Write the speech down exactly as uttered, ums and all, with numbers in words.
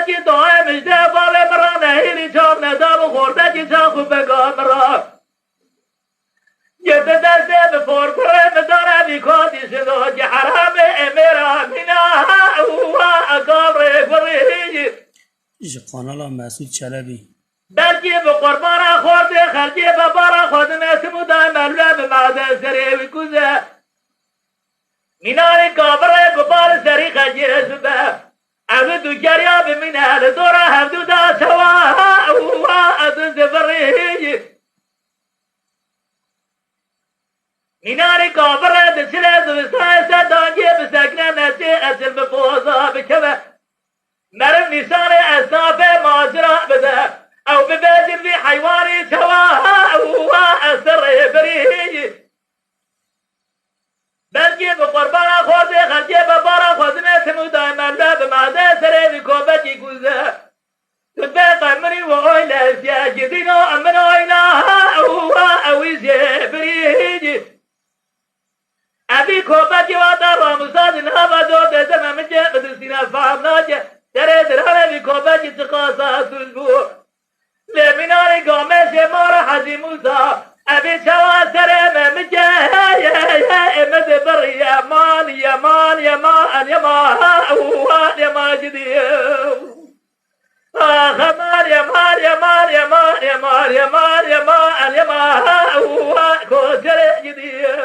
Ki doye mijde balê min ra nehîrî çav neda bi xortekî çax û bega min ra. Girdi destê bi por kurê min dane vî kotî şido ki heramê emêra mîna ha û ha ekabrê gurî. Ji kanala Mesûd Çelebî. Belkî bi qurbana xortê xelkê bebara xwe dinesim û dayê melûle bi made serê wî kuze. Mînarê kabirê ku bar serî xelkê ez bibe. Ev du geriya bimîne li dora hevdu da çawa ha û ha ez divirî. Mînarê kabirê di çilê zivistanê ser dangê bisekine nesê esil bi poza bikeve. Meriv nîşanê esnafê macira bide. Ew bibêjin vî heywanî çawa ha û ha ez serê birî. Belkî bi qurbana xortê xelkê bebara xwe dinesim û dayê melûle bi made serê vî kobekî kuze. Tu bê qemirî û oy lezye gidîno min oyna ha û ha ewî jê birî. Evî kobekî wata ramûsa di nava do de zeme min cê bidistîne fam nake. Serê dirane vî kobekî çiqasa tûj bû. Lê mînarê gamêşê mara Hecî Mûsa. Evî çawa serê me min cê hey hey hey min dibirî yeman yeman yeman yeman ha û ha yeman gidiye. Axa Meryem, Meryem, Meryem, Meryem, Meryem, Meryem, Meryem, ha, û, ha, koçerê gidiye.